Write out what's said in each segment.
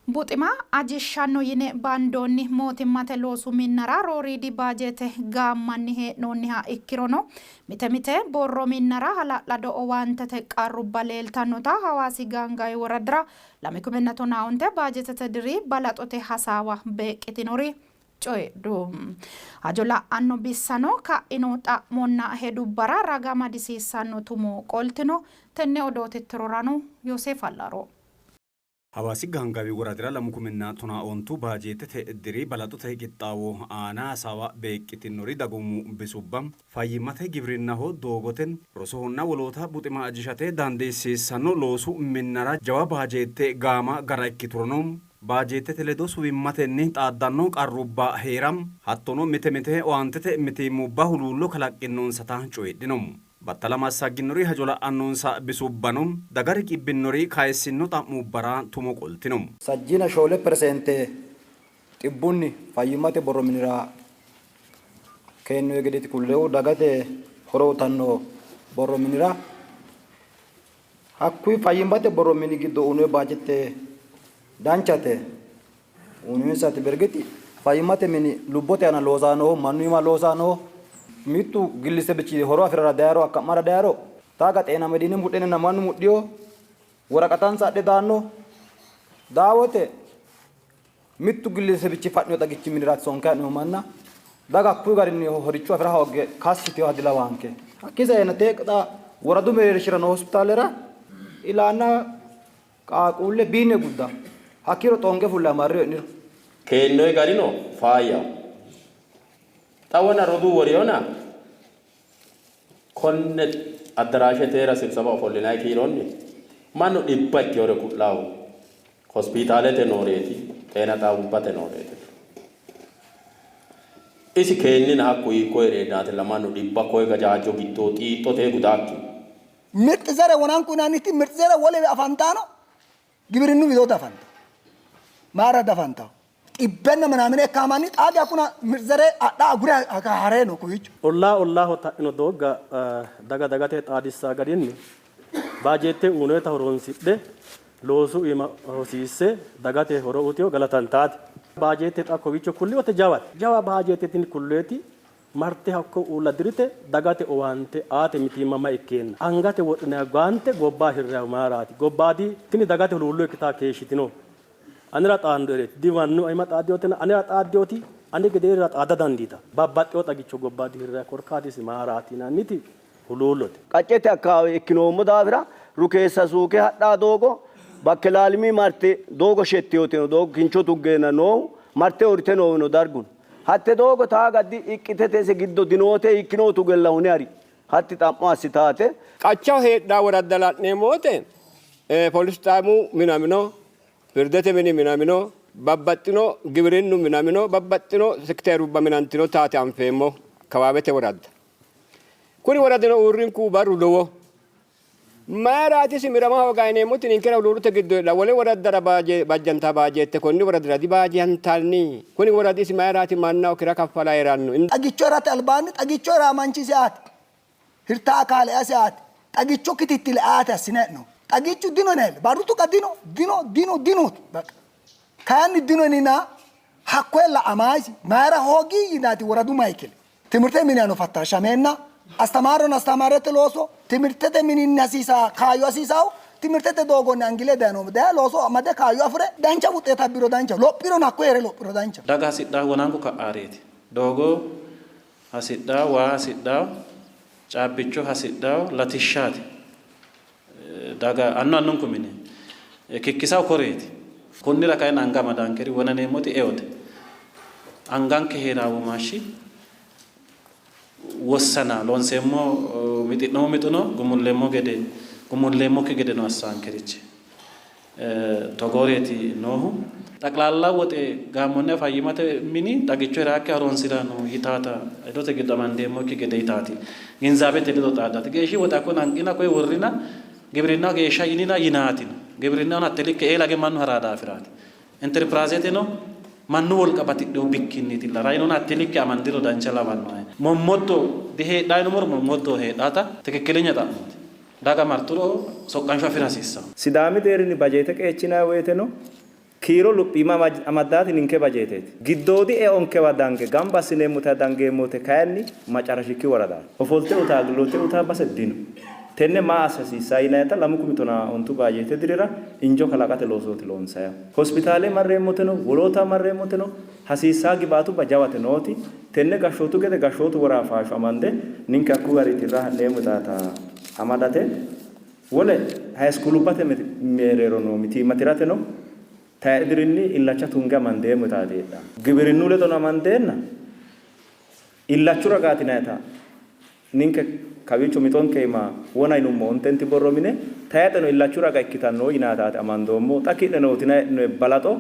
Buxima ajishshanno yine bandoonni mootimmate loosu minnara rooriidi baajeete gaammanni hee'noonniha ikkirono mite mite borro minnara hala'lado owaantete qarrubba leeltannota Hawaasi Gaangaawi woradira 2015 baajeetete diri balaxote hasaawa beeqqitinori coyidhu. Hajo la'anno bissano ka'ino xa'monna hedubbara raga amadisiissanno tumo qoltino. Tenne odoo tittirorano Yooseef Allaaro. Hawaasi Gaangaawi woradira 2012 baajeetete diri balaxote qixxaawo aana hasaawa beeqqitinori dagoomu bisubba fayyimmate, gibrinnaho, doogote, rosohonna woloota buxima ajishate dandiissiissanno loosu minnara jawa baajeette gaama gara ikkiturono baajeettete ledo suwimmatenni xaaddanno qarrubba hee'ra hattono mite mite owaantete mitiimmubba huluullo kalaqqinonsata coyidhino. Battala massagginori hajo la'annonsa bisubbano daga riqibbinnori kayissino xa'mubbara tumo qoltino. Sajjiina shoole pereseente xibbunni fayyimmate borro minira keennoyi gedeeti kullehu dagate horo utanno borro minira. Hakkuyi fayyimmate borro mini giddo uyinoyi baajeette danchate. Uyinoyinsati bergixi fayyimmate mini lubbote aana loosaa nooho, mannu iima loosaa nooho. Mittu gillisebichi horo afi'rara dayiro, akka'mara dayiro, taaga xeena mediine mudhenenna mannu mudhiyo woraqatansa adhe daanno. Daa wote mittu gillisebichi fa'nino xagichi miniraati sonke ha'neemmo manna. Daga hakkuyi garinni horicho afi'ra hoogge kassi yitinoha dilawaanke. Hakkii saeno xa woradu mereershira noo hospitaalera ilaanna Qaaquulle biinne gudda. Hakkiiro xoonqe fulle amarriyo e'niro. Keennoyi garino faayyaho. Xa wona roduu woriyona konne addaraashe teera sibsaba ofollinayi kiironni mannu dhibba ikkeyore ku'laahu hospitaalete nooreeti, xeena xaawubbate nooreeti. Isi keennina hakku hiikko hee'reennaatilla mannu dhibba koye gajaajjo giddo xiixxote gudaakki. Mirx zere wonanku yinanniti mirx zere wolewe afantaano gibirinnu widoo dafantawo. Mayra dafantawo? Xibbenna minaamine ikkaa manni xaa geya kuna mirx zere adha agure hare no kowiicho. Ollaa ollaaho ta'ino doogga daga dagate xaadissaa garinni baajeette uyinoyita horoonsidhe loosu iima hosiisse dagate horo uytino galatantaate. Baajeette xa kowiicho kulli wote jawate. Jawa baajeette tini kulloyiti Marte hakko uulla dirite dagate owaante aate mitiimma may ikkeenna angate wodhinanni gaante gobba hirrannihu mayraati? Gobbaadi tini dagate huluullo ikkitanni keeshshitino. Anera xaandoereeti di mannu iima xaaddinotina anera xaaddinoti ane gedeerira xaada dandiitanno. Babbaxxino xagicho gobbaadi hirranni korkaatisi mayraati yinanniti huluullote. Qaccete akkawaawe ikkinoommo daafira Rukeessa Suuke hadhaa doogo Bakkelaalimi marte doogo shettiyootino doogo kincho tuggeena noohu marte uurrite noowino dargu no. Hatte doogo taaga di iqqitete ise giddo dinoote hiikkinoo tugella hune hari. Hatti xa'mo assitaate. Qachaho heedhanno woradda la'neemmo wote polis xaamu minamino, firdete mini minamino, babbaxxino giwirinnu minamino, babbaxxino sekiterubba minantinotaati anfeemmo akkawaawete woradda. Kuni woradino uurrinku barru lowo. Mayiraati isi mirama hooga yineemmoti ninkera huluullote giddo heedha wole woraddara bajjanta baajeette konni woradira dibaajantanni. Kuni woradi isi mayiraati mannaho kira kaffala hee'ranno? Xagicho hirate albaanni xagicho hiraa manchi isi aate, hirtaa akaale isi aate, xagicho kitittile aate assine hee'noonni. Xagichu dino yinayilla barru tuqa dino, dino, dino, dinooti baqa. Kayinni dino yinina hakkoye la'amaasi mayira hoogi yinaati woradu mayikile. Timirtete miniyano fattashameenna astamaareno astamaarete looso timirtete mininni hasiisaa kaayyo hasiisaahu timirtete doogonni angile dayino daye looso amade kaayyo afire dancha wuxeet abbiro danchaho. Lophirono hakko hee're lophiro danchaho. Daga hasidhaahu wonanku ka'aareeti. Doogo hasidhaahu, waa hasidhaahu, caabbicho hasidhaahu, latishshaati. Daga annu annunku mine kikkisahu koreeti. Konnira kayinni anga amadaankeri wonaneemmoti eote. Anganke hee'raa womaashshi wossana loonseemmo mixi'noommo mixono gumulleemmo gede gumulleemmokki gedeno assaankerichi togooreeti noohu. Xaqlaalla woxe gaammonniha fayyimate mini xagicho hiraakki horonsi'ra no yitaata hedote giddo amandeemmokki gede yitaati. Ginzaabete ledo xaaddate geeshshi woxe hakko hanqina koye worrina gibirinnaho geeshsha yinina yinaatino. Gibirinnahono hatte likke eelage mannu haraa daafiraati. Interpiraazeteno mannu wolqa batidhino bikkinniitilla. Rainona hatte likke amandiro dancha lawannoe. Mommoddo diheedhanno yinummoro mommoddo heedhata tikikkilenya xa'mooti. Daga marturo soqqansho afi'ra hasiissanno. Sidaami deerrinni bajeete qeechinanni woyteno Kiiro luphiima amaddaati ninke bajeeteeti. Giddoodi eonkewa dange gamba assineemmota dangeemmote kayinni macarashikki woradaati. Ofolte utaa agiloote utaa base dino. Tenne maa assa hasiissaa yinayita 2015 baajeete dirira injo kalaqate loosooti loonsayihu. Hospitaale marreemmoteno wolootawa marreemmoteno hasiissaa gibaatubba jawate nooti. Tenne gashshootu gede gashshootu woraa faasho amande ninke hakkuyi garii tirra ha'neemmo yitaata amadate. Wole hayiskuulubbate mereero noo mitiimma tirateno tayxe dirinni illacha tunge amandeemmo yitaati heedhanno. Gibirinnu ledono amandeenna illachu ragaati yinannita ninke kawiicho mixonke iima wona yinummo ontenti borro mine tayxeno illachu raga ikkitanno yinannitaati amandoommo. Xa ki'neno utinanni hee'noonni balaxo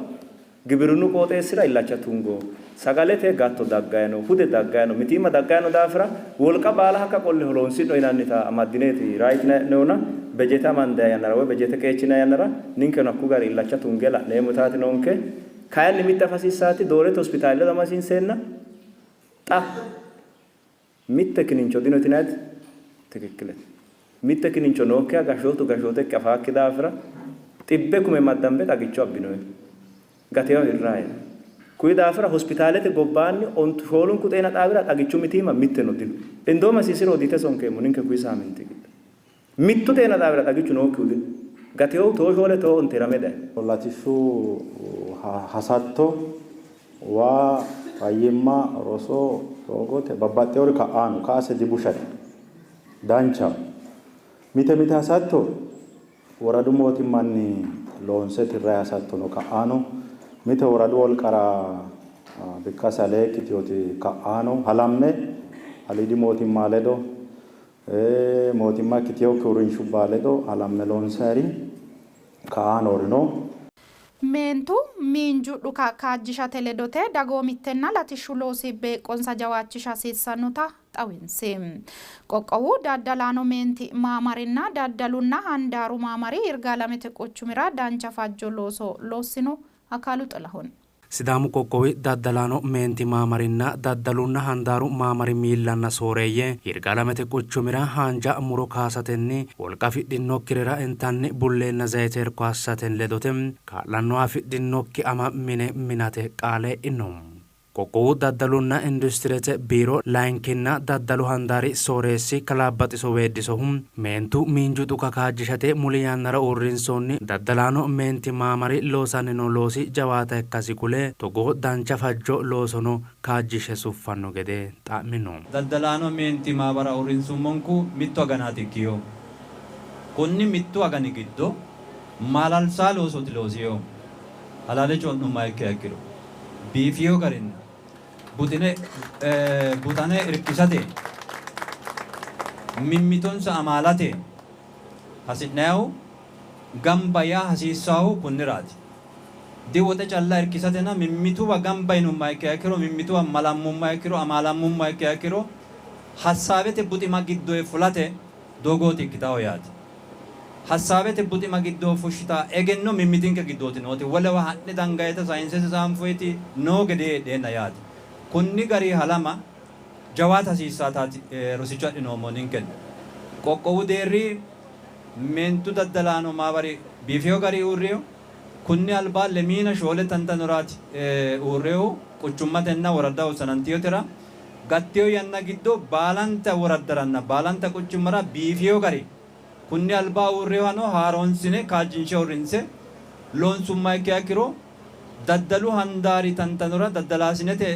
Gibirinnu qooxeessira illacha tungo. Sagalete gatto dagganni no, hude dagganni no, mitiimma dagganni no daafira wolqa baala hakka qolle horoonsi'no yinannita amaddineeti right yinanni hee'noonnihuna bejete amandanni yannara woy bejete qeechinanni yannara ninkeno hakku gari illacha tunge la'neemmo yitaati noonke. Kayinni mitte afa hasiissaati Doorete hospitaale ledo amadisiinseenna xa mitte kinincho dino yitinanniti tikikkilete. Mitte kinincho nookkiha gashshootu gashshoote ikke afaakki daafira xibbe kume maddambe xagicho abbinoyi. Gatewo hirrayi. Kuyi daafira hospitaalete gobbaanni ontu shoolunku xeena xaawira xagichu mitiimma mitteno dino. Indoom hasiisiro odiite sonkeemmo ninke kuyi saaminti giddo. Mittu xeena xaawira xagichu nookkihu dino. Gatewohu too shoole too onte hirame dayi. Latishshu hasatto, waa, fayyimma, roso, doogote babbaxxewori ka'aano ka'ase dibushate. Danchaho. Mite mite hasatto woradu mootimmanni loonse tirranni hasattono ka'aano. Mite woradu wolqara bikkase alee ikkitinoti ka'aano. Halamme aliidi mootimma ledo, mootimma ikkitinokki uurrinshubba ledo halamme loonsayiri ka'aa noori no. Meentu miinju dhuka kaajjishate ledote dagoomittenna latishshu loosi beeqqonsa jawaachisha hasiissannota xawinsi. Qoqqowu daddalaano meenti maamarinna daddalunna handaaru maamari Yirgaalamete quchumira dancha fajjo looso loossino Akaalu Xilahun. Sidaamu qoqqowi daddalaano meenti maamarinna daddalunna handaaru maamari miillanna sooreeyye Yirgaalamete quchumira haanja muro kaasatenni wolqa afidhinokkirira intanni bulleenna zayite irko assatenni ledote kaa'lannoha afidhinnokki ama mine minate qaale e'ino. Qoqqowu Daddalunna Industirete Biiro Layinkinna Daddalu Handaari Sooreessi Kalaa Baxiso Weeddisohu, meentu miinju dhuka kaajjishate muli yannara uurrinsoonni daddalaano meenti maamari loosanni noo loosi jawaata ikkasi kule, togoo dancha fajjo loosono kaajjishshe suffanno gede xa'mino. Daddalaano meenti maabara uurrinsummonku mittu aganaati ikkino. Konni mittu agani giddo maalalsaa loosooti loosino. Halaale co'nummaha ikkiha ikkiro biifino garinna buxine buxane irkisate mimmitonsa amaalate hasi'nannihu gamba yaa hasiissannohu kunniraati. Di woxe calla irkisatena mimmituwa gamba yinummaha ikkiha ikkiro, mimmituwa malammummaha ikkiro, amaalammummaha ikkiha ikkiro hassaabete buxima giddoyi fulate doogooti ikkitanno yaate. Hassaabete buxima giddo fushshita egenno mimmitinke giddooti nooti. Wolewa ha'ne dangayita sayinsete saanfoyiti noo gedee heedheenna yaate. Konni gari halama jawaata hasiissaataati rosicho adhinoommo ninkenni. Qoqqowu deerri meentu daddalaano maabari biifino gari uurrino. Kunni alba lemiina shoole tantanoraati uurrinohu quchummatenna woraddaho sanantinotera. Gattino yanna giddo baalanta woraddaranna baalanta quchummara biifino gari kunni alba uurrinohano haaroonsine kaajjinshe uurrinse loonsumma ikkiha ikkiro daddalu handaari tantanora daddalaasinete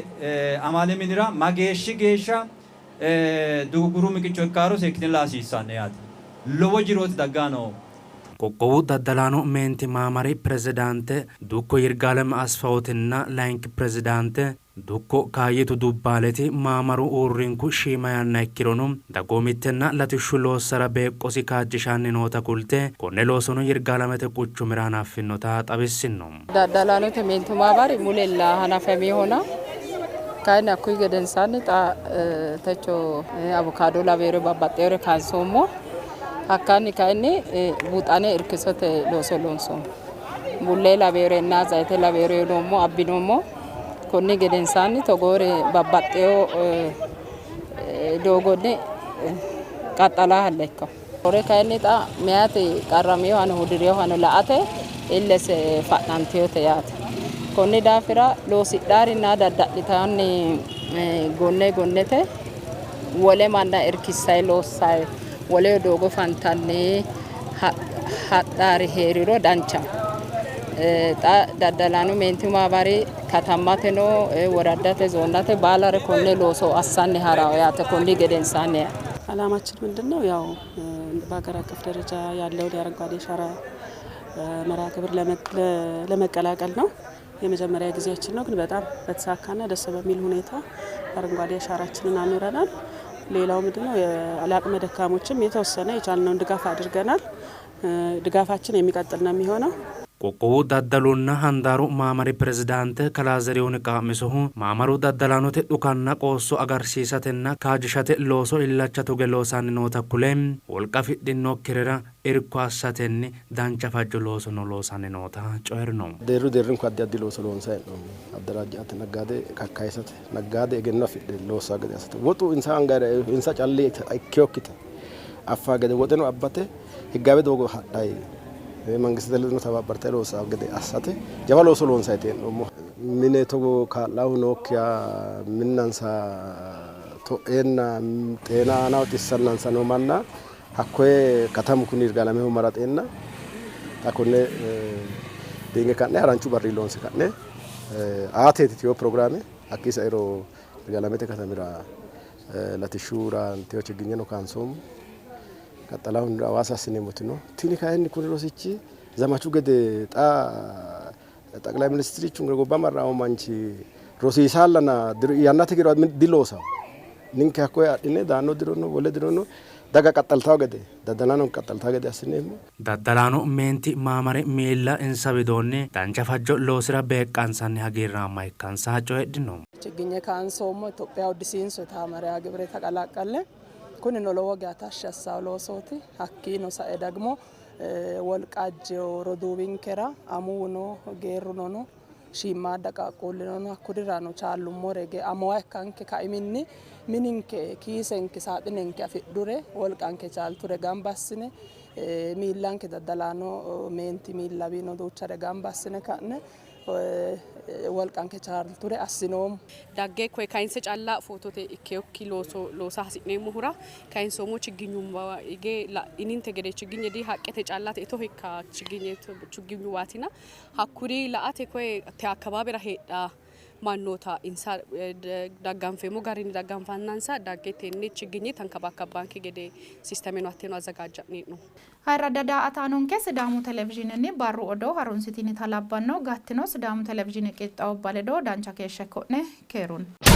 amaale minira mageeshshi geeshsha duguguru miqicho ikkaaro seekkitine la hasiissanno yaate. Lowo jirooti dagganni noohu. Qoqqowu daddalaano meenti maamari pirezidaante Dukko Yirgaalem Asfawutinna layinki pirezidaante Dukko Kaayyitu Dubbaaleti maamaru uurrinku shiima yanna ikkirono dagoomittenna latishshu loossara beeqqosi kaajjishanni noota kulte, konne loosono Yirgaalamete quchumira hanaffinnota xawissinno. Daddalaanote meentu maamari mulella hanafaminohona kayinni hakkuyi gedensaanni xa techo abukaado lawinore babbaxxinore kaansoommo. Hakkaanni kayinni buxane irkisote looso loonsoommo. Bullee lawinorenna zayite lawinore uyinoommo abbinoommo. Konni gedensaanni togoore babbaxxewo doogonni qaxxalaahalla ikkawo. Roore kayinni xa meyate qarraminohano hudirinohano la''ate illese fa'nantinote yaate. Konni daafira loosidhaarinna dadda'litanni gonne gonnete wole manna irkissay loossay wole doogo fantanni hadhaari heeriro danchaho. Xa daddalaano meentu maamari katammateno woraddate zoonnate baalare konne looso assanni harawo yaate konni gedensaanni. አላማችን ምንድን ነው? ያው በሀገር አቀፍ ደረጃ ያለውን የአረንጓዴ አሻራ መርሃ ግብር ለመቀላቀል ነው። የመጀመሪያ ጊዜያችን ነው፣ ግን በጣም በተሳካና ደስ በሚል ሁኔታ አረንጓዴ አሻራችንን አኑረናል። ሌላው ምንድነው ለአቅመ ደካሞችም የተወሰነ የቻልነውን ድጋፍ አድርገናል። ድጋፋችን የሚቀጥል ነው የሚሆነው። Qoqqowu daddalunna handaaru maamari pirezidaante kalaa Zerihun Qaa'misohu maamaru daddalaanote dhukanna qoosso agarsiisatenna kaajjishate looso illacha tuge loosanni noota kule, wolqa afidhinokkirira irko assatenni dancha fajjo loosono loosanni noota coyi'rino. Deerru deerrunku addi addi looso loonsanni hee'noommo. Addaraajjate naggaade kakkayisate, naggaade egenno afidhe loossaa gede assate, woxu insa anga insa calli ikkinokkita affaa gede woxeno abbate higgaawe doogo hadhayi mangistete ledono tababbarte loossaa gede assate jawa looso loonsanni hee'noommo. Mine togo kaa'lahu nookkiha minnansa to'eenna xeena aanaho xissannansa noo manna hakkoye katamu kuni Yirgaalameho maraxeenna xa konne diinge ka'ne haranchu barri loonse ka'ne aateeti tiyo pirogiraame hakkii sairo Yirgaalamete katamira latishshura tiyo chigginyeno kaansoommo. Qaxxalahunni Hawaasa assineemmoti no. Tini kayinni kuni rosichi zamachu gede xa xaqilay ministirichu gobba marraawo manchi rosiisaallana yannate giddo diloosawo. Ninke hakkoye adhine daanno dirono wole dirono daga qaxxaltawo gede daddalaano qaxxaltawo gede assineemmo. Daddalaano meenti maamari miilla insa widoonni dancha fajjo loosira beeqqansanni hagiirraamma ikkansa coyidhino. Chigginye kaansoommo Itophiya uddisiinso yitaa መርሃ ግብር ተቀላቀለ። Kunino lowo geya tashshi assawo loosooti. Hakkiino sae dagmo wolqa ajjewo roduuwinkera amuwuno geerruno no, shiimmaadda qaaqquullino no, hakkurirano chaallummore amuwa ikkanke kaiminni mininke kiisenke saaxinenke afidhure wolqanke chaalture gamba assine miillanke daddalaano meenti miillawino duuchare gamba assine ka'ne wolqanke chaalture assinoommo. Dagge koye kayinse calla fotote ikkeyokki looso loosa hasi'neemmohura kayinsoommo chigginyumma hige la'ininte gede chigginye di haqqete callate ito hikka chigginyuwaatina hakkuri la'ate koye te akkabaabera heedha mannoota insa dagganfeemmo garinni dagganfannansa dagge tenne chigginye tankabakabbanke gede sistemeno hatteno azzagaajja'ne'no. Ayirradda daa''ataanonke Sidaamu Televizhiinenni barru odoo harunsitinita labbanno. Gattino Sidaamu Televizhiine qixxaawubba ledo dancha keeshsha ikko'ne. Keerunni.